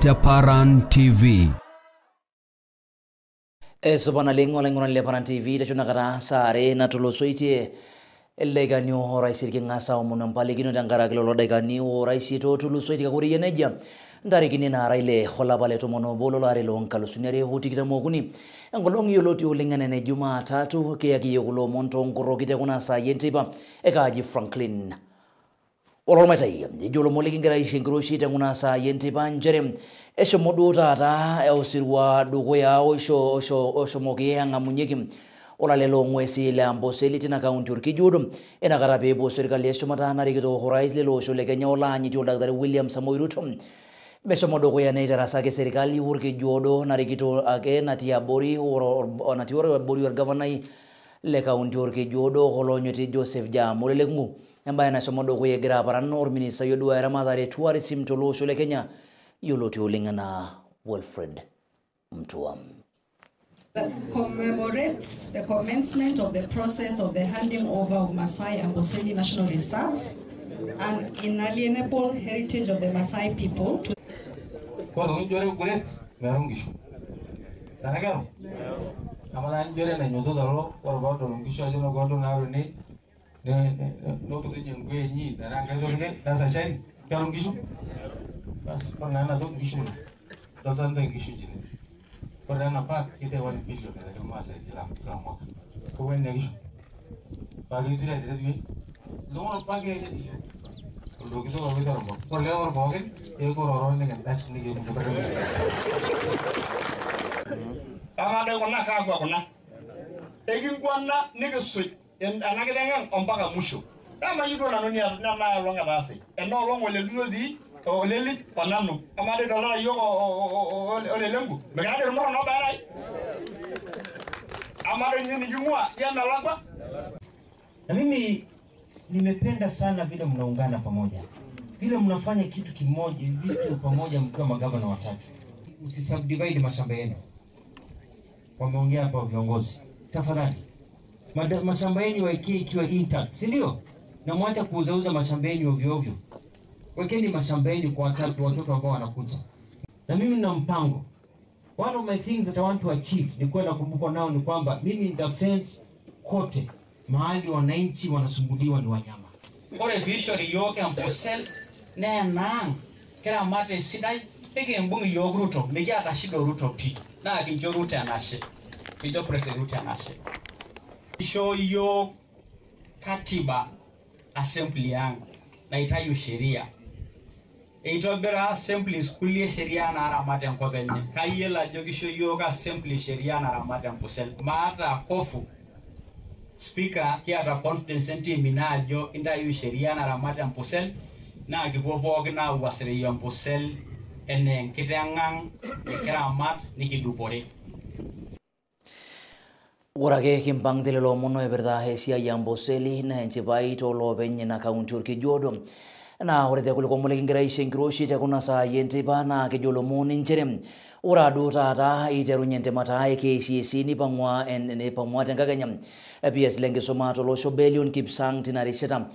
Te Paran TV. Esupana lengo lengo le Paran TV tachunakata sare natulusoitie ildaikani orais king'asa omon empalikino tenkaraki lelo daikani orais tootulusoitie kake ore eyia nejia ntarikini naara ile olapa le tomon obo lolari loonkalusuni are o tikitam okuni enkolong yioloti oleng enaa ene Jumatatu kiyaki iyiok kulo omon toonkoroki tekuna saai enteipa ekaaji Franklin Olormaitai. Ejo ilomon likingira aisho enkiroshi tekuna saai enteipa nchere eshomo duo taata osirua dukuya oshomoki ang'amunyeki olale loong'uesi le Amboseli tina kaunti Orkijudo enakata peepuo serkali eshumata narikito orais lele osho le Kenya olaanyiti oldakitari William Samoei Ruto meshomo dukuya neitarasaki serkali Orkijudo narikito ake natii abori natii abori orgavanai le kaunti Orkijudo olonyoti Joseph Jam Ole Lenku embaye nashomo dukuya egira aparan orministai oduaya eramatare tourism tolosho le Kenya yioloti oleng enaa Wilfred Mutua. That commemorates the commencement of the process of the handing over of Maasai Amboseli National Reserve, an inalienable heritage of the Maasai people. To Ore ena park kitai 1 billion elaki irmaasai kila mwaka. Koweny nkishu. Paa kituri aiteru iltung'anak pake oldokitok oiteru ore lelo pookin ekiororo nikindash nikitum. Amaa doi kuna kakwa kuna. Ekinguana nikisuj ena kiteng' ang' ompaka musho. Namayieu duo nanu naa olong' etaase. Ena olong' ole otii oleli onanu. Amaa doi idoltata iyiok ole Lenku mikira doi irmurran oobaya nai. Amaa doi ninye niking'ua ijo emelakua. Na mimi nimependa sana vile mnaungana pamoja, vile mnafanya kitu kimoja, vitu pamoja mkiwa magavana watatu. Usisubdivide mashamba yenu. Wameongea hapa viongozi, tafadhali mashamba yenu waikie ikiwa intact, si ndio? Na mwacha kuuzauza mashamba yenu ovyo ovyo. Wekeni mashamba yenu kwa watatu, watoto ambao wanakuja. Na mimi nina mpango. One of my things that I want to achieve ni kuwa nakumbuka nao ni kwamba mimi nita fence kote mahali wananchi wanasumbuliwa ni wanyama. Ore piishori iyiok Ambosel naa enaang' kiramat esidai nikimbung' iyiok Ruto, mikiata shida o Ruto pii naa kincho Ruto enashe, kincho President Ruto enashe. Ishoo iyiok katiba assembly ang' naitayu sheria. Eitobira assemblies kulie sheria naaramat enkop enye. Kayiolo ajo kisho iyiok assembly sheria naramat Ambosel. Maata hofu. Speaker, kiata confidence entimi naa ajo intayu sheria naramat Ambosel naa kipuo pookin aawuasireyie Ambosel enaa enkiteng' ang' nikiramat nikidupore. Ore ake kimpang' telelo omon oipirta esiai e Amboseli naa enchipai tooloopeny ina kaunti Orkijuodo. Naa ore te kulie omon likingira aisho enkiroshi te kuna saai enteipa naa kejo ilomon nchere ore duo taata eiterunye entemata e KCSE neipang'ua tenkakenya PS lenkisuma tolosho Belion Kipsang tina rishata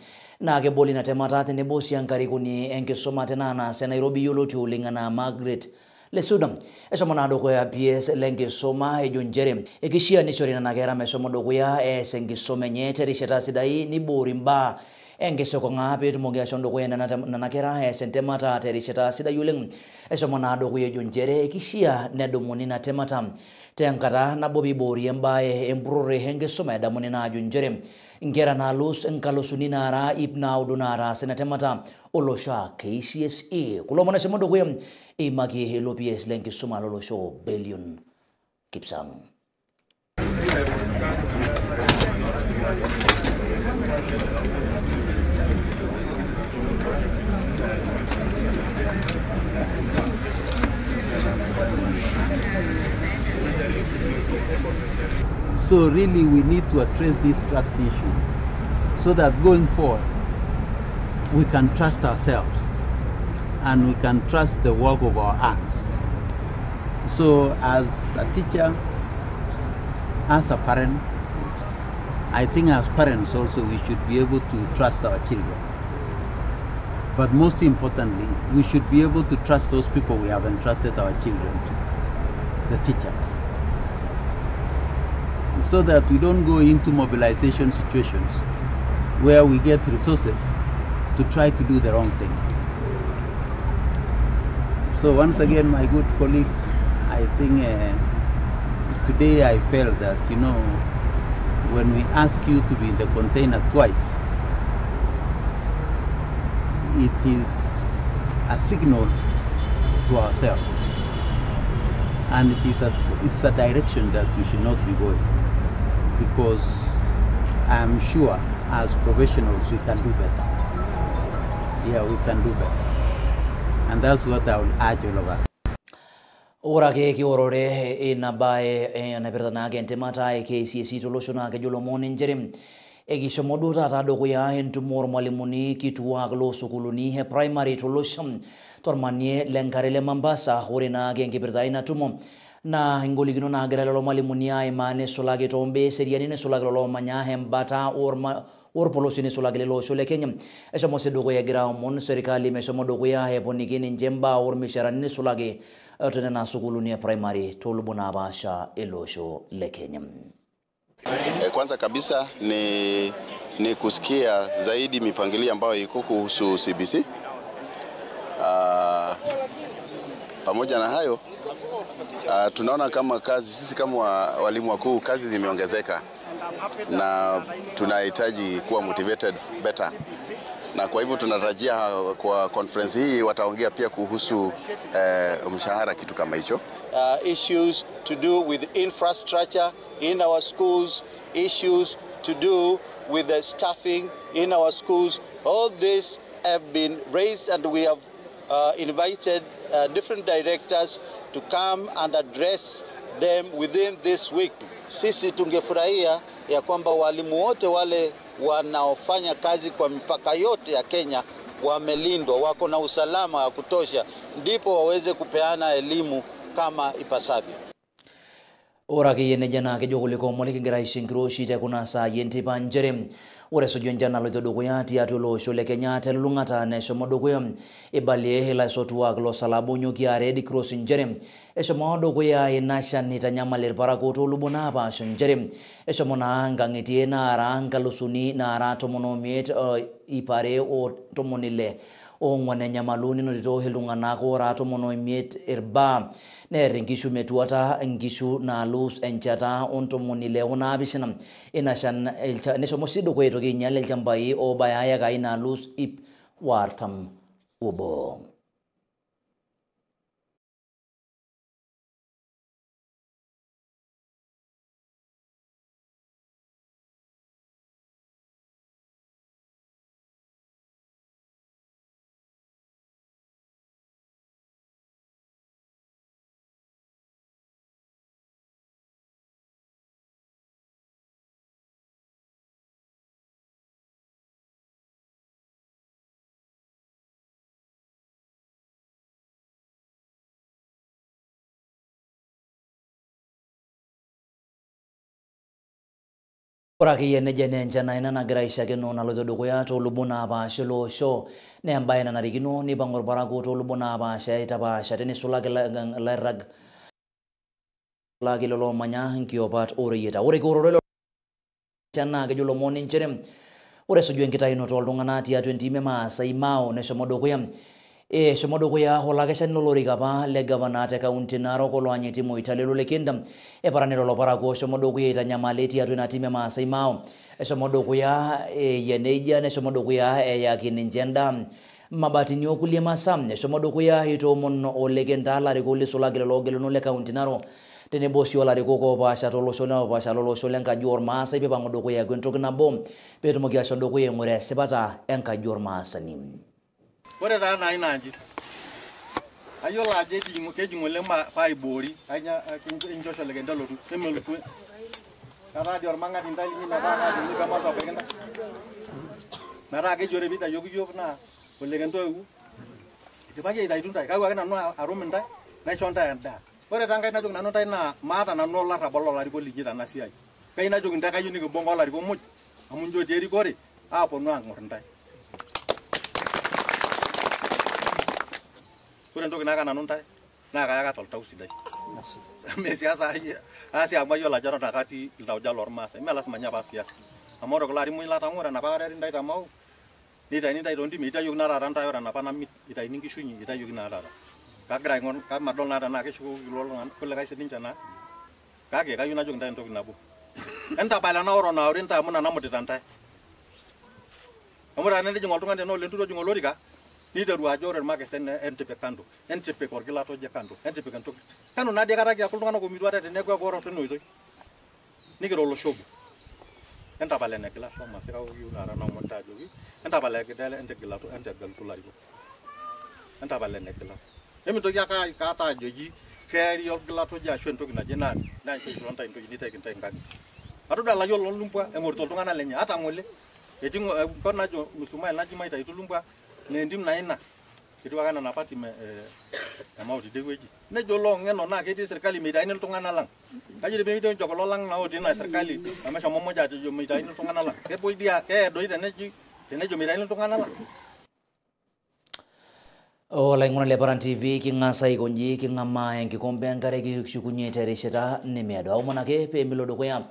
naa kebol ina temata tenebo sii enkarikoni enkisuma tenanas e Nairobi yioloti oleng enaa Margaret Lesuda. Eshomo naa dukuya PS lenkisuma ejo nchere ekishia nishori nena kera meshomo dukuya ees enkisuma enye terishata sidai niboori mbaa enkisukung'a peetumoki ashomo dukuya nena kera ees entemata terishata sidai oleng. Eshomo naa dukuya ejo nchere ekishia nedumuni ina temata tenkata nabo piiboori embae empurrore enkisuma edamuni naa ajo nchere inkera naalus inkalusuni naara ip naudo naataasa ina temata olosho a KCSE. Kulo omon eshomo dukuya eimaki ilo PS lenkisuma lolosho Belion Kipsang. So really we need to address this trust issue so that going forward we can trust ourselves and we can trust the work of our hands. So as a teacher, as a parent, I think as parents also we should be able to trust our children. But most importantly, we should be able to trust those people we have entrusted our children to, the teachers, so that we don't go into mobilization situations where we get resources to try to do the wrong thing. So once again, my good colleagues, I think today I felt that, you know, when we ask you to be in the container twice, it is a signal to ourselves, and it's a direction that we should not be going, because I'm sure as professionals we can do better. Yeah, we can do better, and that's what I will urge all of us. Ore ake kiorore ina bae naipirta naake entemata e KCSE tolosho naa kejo lomon nchere ekishomo duo taata dukuya entumo ormalimuni kituak loosukuuluni e primary tolosho tormanie lenkare le Mombasa. Ore naake enkipirta ina tumo naa ingolikinot naagira lelo malimuni aimaa neisulaki toombaa eseriani, neisulaki lelo oomanya embata orpolosie, neisulaki lelo osho le Kenya. Eshomo sii dukuya egira aomon serkali meshomo dukuya eponiki ninche imbaa ormishaarani neisulaki tenena sukuuluni e primary toolubot napaasha ele osho le Kenya. Kwanza kabisa ni kusikia zaidi mipangilio ambayo iko kuhusu CBC. Pamoja na hayo, tunaona kama kazi sisi kama walimu wakuu kazi zimeongezeka na tunahitaji kuwa motivated better, na kwa hivyo tunatarajia kwa conference hii wataongea pia kuhusu mshahara, kitu kama hicho. Issues to do with infrastructure in our schools, issues to do with the staffing in our schools. All these have been raised, and we have invited different directors to come and address them within this week. Sisi tungefurahia ya kwamba walimu wote wale wanaofanya kazi kwa mipaka yote ya Kenya wamelindwa, wako na usalama wa kutosha, ndipo waweze kupeana elimu kama ipasavyo. Ore akeyie nejia naa kejo kuliko omon likingira aisho enkiroshi te kuna saai enteipa nchere ore esuju enchan naloito dukuya tiatua ele osho le Kenya telulung'ata neshomo dukuya eibalie ilaisotuak losalaba onyokie Red Cross nchere eshomo dukuya ina shan eitanyamal irparakuo toolubot napaasha nchere eshomo naa nkang'itie naara 215 264 enyamalu nenotito iltung'anak oora 15 irbaa neer inkishu metuata nkishu naalus 167 ina shan neshomo sii dukuya aitoki ainyal ilchambai oobaya iyekai naalus 401. Ore akeyie nejia naa enchan ina nagira aishakeno naloito dukuya toolubot napaasha ele osho naa embaye nanarikino neipang'u irparakuo toolubot napaasha aitapaasha teneisulaki ilairag lelo oomanya nkiopat ooreyieta. Ore kiororo enchan naa kejo lomon nchere ore esuju enkitayunoto ooltung'anak tiatua entim e Maasai Mao neshomo dukuya eshomo dukuya olakeshani lolorika apa le gavana te kaunti Narok oloanyiti Moitalel Ole Kenta eparani lelo parakuo oshomo dukuya aitanyamali tiatua ina tim e Maasai Mao. Eshomo dukuya eyia nejia neshomo dukuya eyaki ninche endaa mabatini okulie masaa. Eshomo dukuya aitoomon Ole Kenta ilarikok leisulaki lelo oogeluno le kaunti Narok tenebo sii olarikok oopaasha tolosho neopaasha lolosho lenkaji ormaasai peipang'u dukuya aaku entoki nabo peetumoki aasho dukuya aing'uraa esipata enkaji ormaasani. Ore taa nai naaji ayiolo ajo kejing oleng paiboori inchosho Ole Kenta lotu nemelotu kataa dii ormang'ati ntae linyi metaa kaatini pematopik intae metaa keji ore piitayoki yiok naa Ole Kenta oewuo idipaki aitaitu ntae kau ake nanu arum intae naisho ntae endaa. Ore taa nkai najoki nanu ntae naa maata nanu olarrabal lolarikok linyi tena siai, kai najoki ntae kayieu nikimbung'a olarikok muj amu ncho otii erikore aaponu aang'or ntae. Ore entoki naaka nanu ntae naa kayaka toltau sidai. Mee siasa aasi amu ayiolo ajo eton aa katii iltauja lormaasai. Mee lasima ninye paa siasa. Amu ore kulo arin muj latang'oro enapa kata etii ntae Tamau, neitayuni ntae toontimi, itayioki naa taata ntae ore enapa namit itayuni nkishu inyi, itayioki naa taata. Kagira aing'or kamadol naa tenaa keshukoki kulo tung'anak kulikae sininche naa. Kake kayieu najoki ntae entoki nabo. Entapal ena oro naori ntae amu ina namutita ntae. Amu ore tenejing oltung'ani tenaa olentito ojing olorika, niteru ajo ore irmakesen entipik kando, entipik orgilata oje kando, entipik entoki. Kanu naa dii aikata kiaku iltung'anak omitu ate teneeku oro tina oitoi. Nikira olosho obo. Entapal enegilata ormaasai kake kiyieu taata naomon ntae ajoki, entapal entegilata entegelutu ilarikok. Entapal enegilata. Emintoki ake aikata ajoji keeri orgilata oje ashu entoki naje naa kisho ntae entoki nitaki ntae inkang'itie. Atodua ilayiok loolumbwa eng'orito iltung'anak lenye ata ng'ole. Etii enkop najo nusu mile naji maitaitu lumbwa naa entim naa ina. Etiu ake enaa enapa tim e Mau tidie wueji. Nejo loong'eno naa ketii serkali meitayuni iltung'anak lang. Kajo doi pemeitayuni ninche kulo lang naa otii ina serkali amu eshomo mmoja atejo meitayuni iltung'anak lang. Kepuoi dii keye doi tenejo meitayuni iltung'anak lang. Olaing'urani le Paran TV king'as aikonji king'amaa enkikombe enkare kishukunye terishata nemeado. Aomon ake pee milo dukuya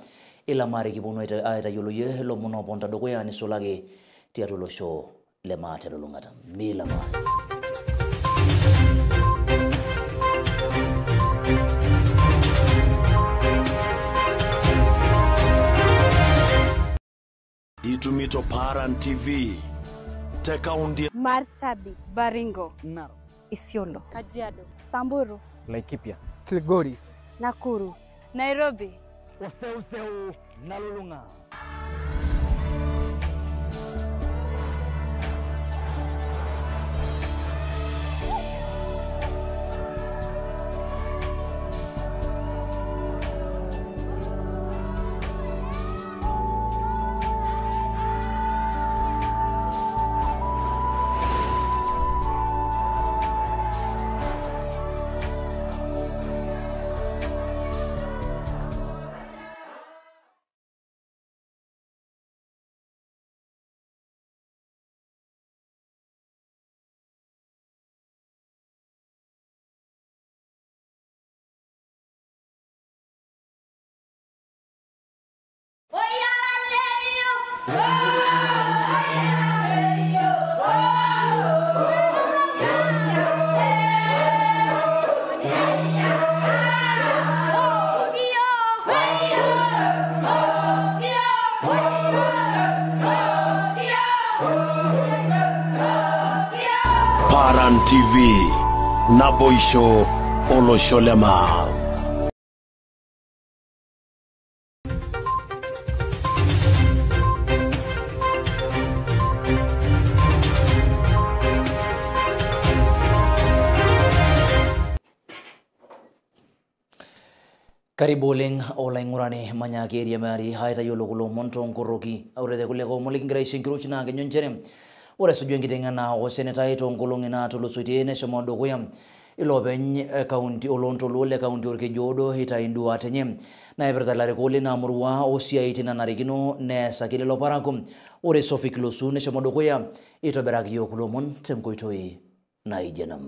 ilamari kiponu aitayioloyie ilomon ooponita dukuya nisulaki tiatua olosho le maa telulung'ata. Milamaa. Itumito Paran TV te kaunti Marsabit, Baringo, Narok, Isiolo, Kajiado, Samburu, Laikipia, Kilgoris, Nakuru, Nairobi, Oseuseu nalulung'a. Paran TV, Naboisho olosho le maa. Karibu oleng olaing'urani manyaaki airiamari aitayiolo kulo omon tonkoroki. Ore te kulie omon likingira aisho enkiroshi naa kenyo nchere ore esuju enkiteng'ena osenetai toonkolong'i naatulusoitie neshomo dukuya iloopeny kaunti olontoluo le kaunti Orkeju Odo eitayu induat enye naipirta ilarikok lina murua osiaitin nanarikino neesaki lelo parakuo. Ore Sophie Kilosu neshomo dukuya eitobiraki iyiok kulo omon tenkoitoi naijo ena.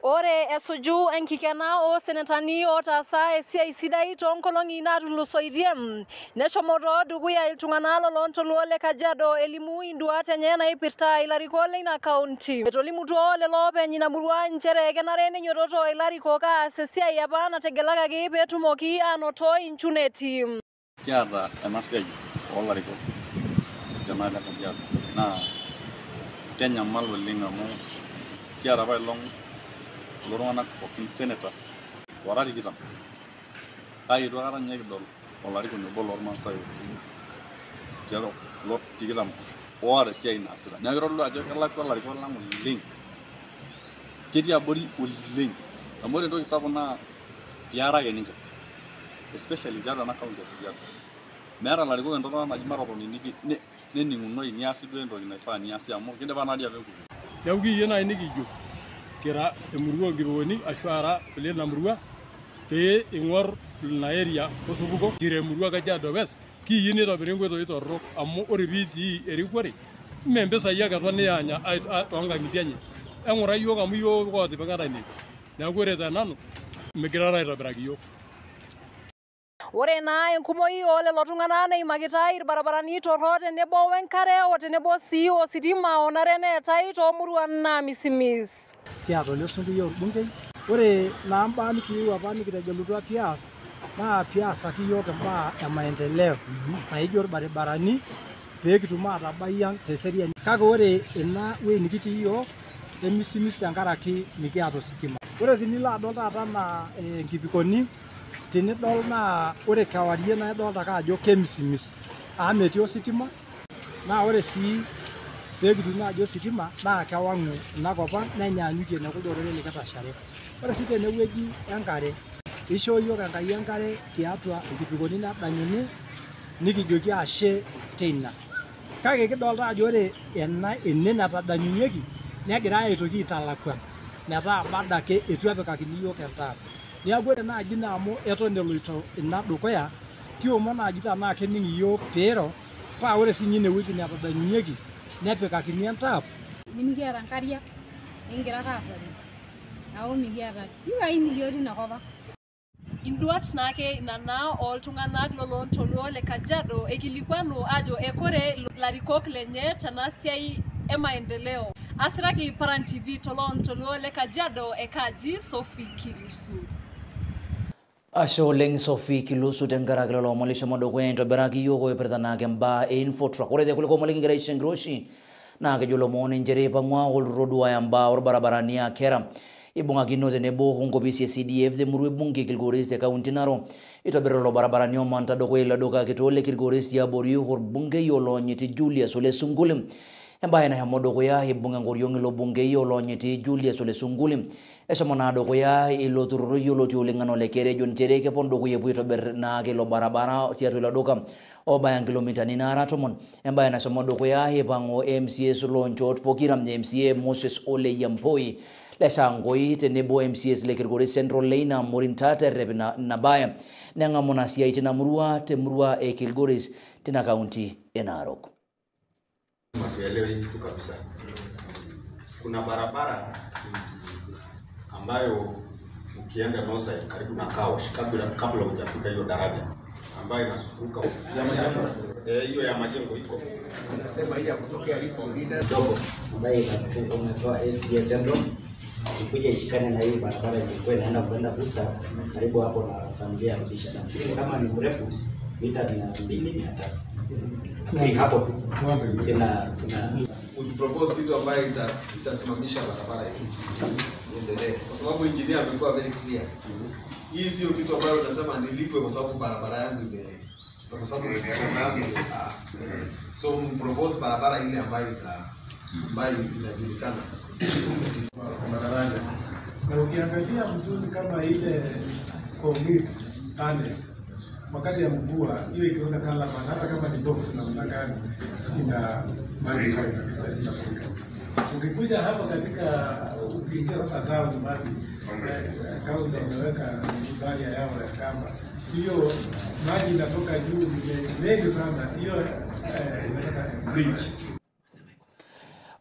Ore esuju enkikena oo senetani otaasa esiai sidai toonkolong'i naatulusoitie neshomoto dukuya iltung'anak lolontoluo le Kajiado elimu induat enye naipirta ilarikok leina kaunti. Etolimutuo lelo oopeny ina murua nchere kenare nenyototo ilarikok aas esiai apa nategelakaki peetumoki aanoto inchuneti. Kiata ena siai oolarikok tenaalo e Kajiado naa kenyamal oleng amu kiata apa ilong kulo tung'anak pookin senators ora tikitam kake eitu aikata ninye kidol olarikoni obo lormaasai otii tiatua kulo tikitam oota esiai naasita. Neeku kitodolu ajo kelakua ilarikok lang oleng, ketii abori oleng amu ore entoki sapuk naa piara ake ninche especially tiatua ena county e Kajiado. Meeta ilarikok entonata naji matotoni nening'unoi niasi duo entoki naifaa niasi amu kindipa naa dii apa enkukuo. Neeku kiyieu naaji nikijo kira emurua onkipewoni ashu ara olina murua pee ing'or ina area osupuko kira emurua Kajiado West kiyieu nitobiri nkoitoi torrok amu ore piitii erikore mee mpisai ake eton niyaanya toonkang'itie enye. eng'ura yiok amu yiok ootipikata ine. Neeku ore tenanu migira aitobiraki yiok. Ore naa enkumoi oo lelo tung'anak neimakitai irbaribarani torrok tenebo wenkare o tenebo sii ositima onare neetai toomuruan naamisimis. Kiata ole Sunkuyia orbungei. Ore naa mbaa nikiyieu apa nikitegelutua pias naa piasaki yiok imbaa e maendeleo naijo irbaribarani pee kitum aatabai ang' teseriani. Kake ore ena wueji nikitii yiok emisimis tenkaraki mikiata ositima. Ore tinilo adol taata naa nkipikoni tinidol naa ore kewarie naa idolta ake ajo kemisimis amu metii ositima. Naa ore sii pee kitum naaji ositima naa kewang'u ina kop ang' nenyaanyukie nekuldo oreren likitashare. Ore sii tenewueji enkare, ishoo yiok Enkai enkare tiatua nkipikoni nadanyuni nikijoki ashe teina. Kake kidolta ajo ore ena ene natadanyunyieki negirai aitoki aitalakwan metaa bado ake eitu epikakini yiok entap. Neeku ore naaji naa amu eton eloito ina dukuya, kiomon naaji tenaa kening iyiok piiro paa ore siinye inewueji netadanyunyieki nepikakini entap. Nimikiata nkariak, nikigira ake aatoni. Neeku mikiata iwaini yiok tina kop ang'. Induat naake ina naa ooltung'anak loloontoluo le Kajiado eikilikwanu ajo ekore larikok lenye tena siai e maendeleo. Asiraki Paran TV toloontoluo le Kajiado ekaaji Sophie Kilusu. Ashe oleng Sophie Kilusu tenkaraki lelo omon lishomo dukuya intobiraki yiok oipirta naake mbaa e Infotrak. Ore te kulie omon likingira aisho enkiroshi naa kejo lomon nchere eipang'ua olturrur oduaya mbaa orbaribarani aa KERA ibung'akino tenebo onkopisi e CDF temurua e bunge Kilgoris te kaunti Narok. Itobir lelo barabarani omanta dukuya ilo duka kitok le Kilgoris tiabori orbungei oloonyiti Julius Ole Sunkuli. Embaye nashomo dukuya ibung' enkoriong' ilo bungei oloonyiti Julius Ole Sunkuli. Eshomo naa dukuya ilo turrur yioloti oleng anaa ole KERA ejo nchere kepon dukuya epuo aitobir naake ilo barabara tiatua ilo duka obaya nkilomitani naara 10. Embaye nashomo dukuya ipang'u MCAs loonchot pokira MCA Moses Ole Yempoi Leshangoi tenebo MCAs le Kilgoris Central Leina Morin Taterep Nabaya neng'amu ina siai tina murua temurua e Kilgoris tina kaunti e Narok. Tuelewe hii kitu kabisa. Kuna barabara ambayo ukienda Northside karibu na Kaosh kabla hujafika hiyo daraja ambayo inasukuka hiyo ya majengo iko. Nasema hii ya kutokea Little Leader dogo ambayo inatoa SDSM Central ikuja ishikane na hii barabara ilikuwa inaenda kwenda Booster karibu hapo na familia ya Rudisha. Nafikiri kama ni mrefu mita 200 300. Nafikiri hapo tu. Sina usipropose kitu ambayo itasimamisha barabara hii iendelee, kwa sababu engineer amekuwa very clear. Hii sio kitu ambayo unasema nilipwe kwa sababu barabara yangu ime, kwa sababu barabara yangu. So mpropose barabara ile ambayo inajulikana kwa madaraja. Na ukiangalia vizuri kama ile concrete pale wakati ya mvua hiyo ikiweka kala, hata kama ni box na namna gani ina maji inapita. Ukikuja hapa katika ukiingia sasa town maji kaunti imeweka baria yao ya kamba, hiyo maji inatoka juu mengi sana, hiyo inataka bridge.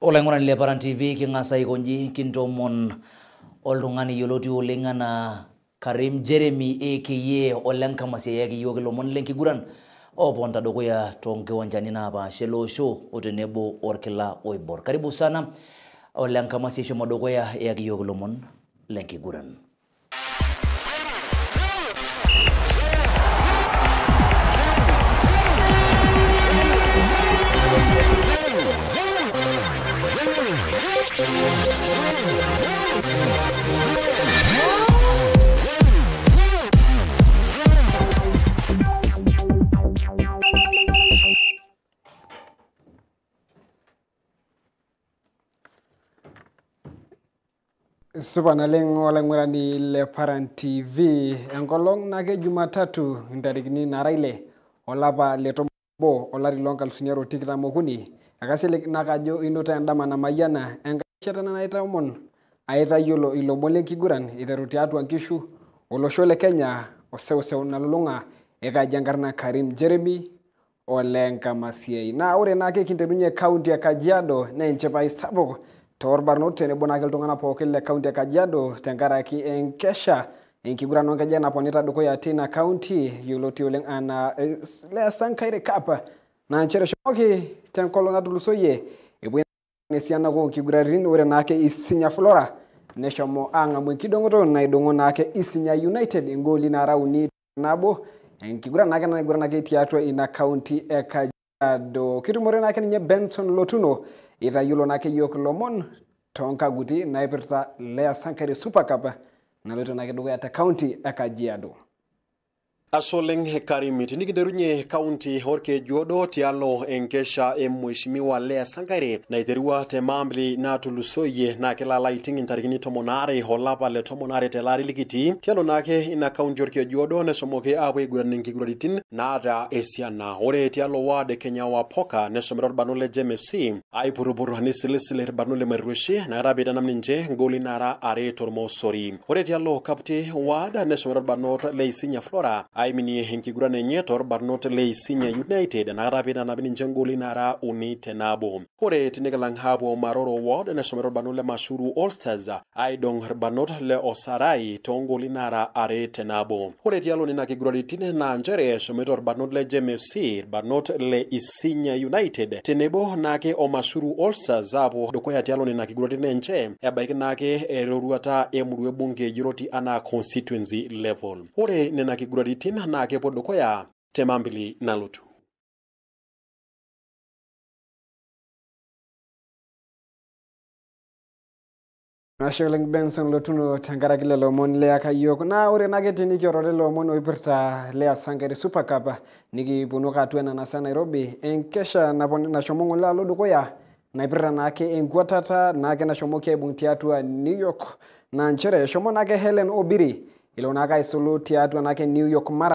Olaing'urani le Paran TV king'as aikonji kintomon oltung'ani yioloti oleng anaa Karim Jeremy aka Olenkamasi eyaki yiok ilomon lenkiguran ooponta dukuya toonkiwanjani napaasha ele osho o tenebo orkila oibor. Karibu sana Olenkamasi eshomo dukuya eyaki yiok ilomon lenkiguran. Supa naleng olaing'urani le Paran TV enkolong nake Jumatatu ntarikini nara ile olapa le 11 olari loo 2023 akasilig nakajo inoto endama namayiana enkai naitamon aitayiolo ilomon lenkiguran iteru tiatua nkishu olosho le Kenya oseuseu nalulung'a ekaji enkarna Karim Jeremy Ole Nkamasiei. Na ore naake kinterunye kaunti ya Kajiado na enchipai sapuk Toorbarnot tenebo naake iltung'anak pookin le kaunti e Kajiado tenkaraki enkesha enkiguran oonkejek naponita dukuya tina kaunti yioloti oleng anaa Le Sankaire Cup naa nchere eshomoki tenkolong natulusoyie epuoi esiana oonkiguraritin. Ore naake Isinya Flora neshomo ang'amu enkidong'oto naidong'o naake Isinya United ingoli nara 3-1 enkiguran naake naiguranaki tiatua ina kaunti e Kajiado. Kitumore naake ninye Benson Lotuno itayiolo naake yiok lomon toonkaguti naipirta Le Sankaire Super Cup naloito naake dukuya te kaunti e Kajiado. Ashe oleng Karimi, tinikinterunye kaunti orkejuodo tialo enkesha e Mheshimiwa Lea Sankaire naiterua te maambili natulusoyie naa kelo alo aiting intarikini 12 olapa le 12 telaari likitii. Tialo naake ina kaunti orkejuodo neshomoki aapuo aiguran inkiguraritin naata esiana. Ore tialo ward Kenya Wapoka neshomoita irbarnot le Gem FC aipurupur nisilisili irbarnot le Merrueshi nakata piitanam ninche ngoli nara 2 tormosori. Ore tialo Kapti ward neshomoita irbarnot le Isinya Flora aiminie enkiguran enye toorbarnot le Isinya United nakata piitanapi ninche ngoli nara 3-1. Ore tinikilang aapuo Maroro ward neshomoita irbarnot le Mashuru All Stars aidong irbarnot le Osarai toongoli nara 2-1. Ore tialo nena kiguraritin naa nchere eshomoita irbarnot le Gem FC, irbarnot le Isinya United tenebo naake o Mashuru All Stars aapuo dukuya tialo nena kiguraritin enche ebaiki naake eroruata emurua ebunge yioloti anaa constituency level. Ore nena kiguraritin naa kepuo dukuya te mambili nalotu. Ashe oleng Benson Lotuno tenkaraki lelo omon liyaka yiok. Naa ore naake tinikiorore lelo omon oipirta Le Sankaire Super Cup nikiponu ake atua ena nasa Nairobi enkesha nashomo ng'ole alo dukuya naipirta naake enkuatata naake nashomoki aibung tiatua New York naa nchere eshomo naake Hellen Obiri ilo naake aisulu tiatua naake New York Marathon.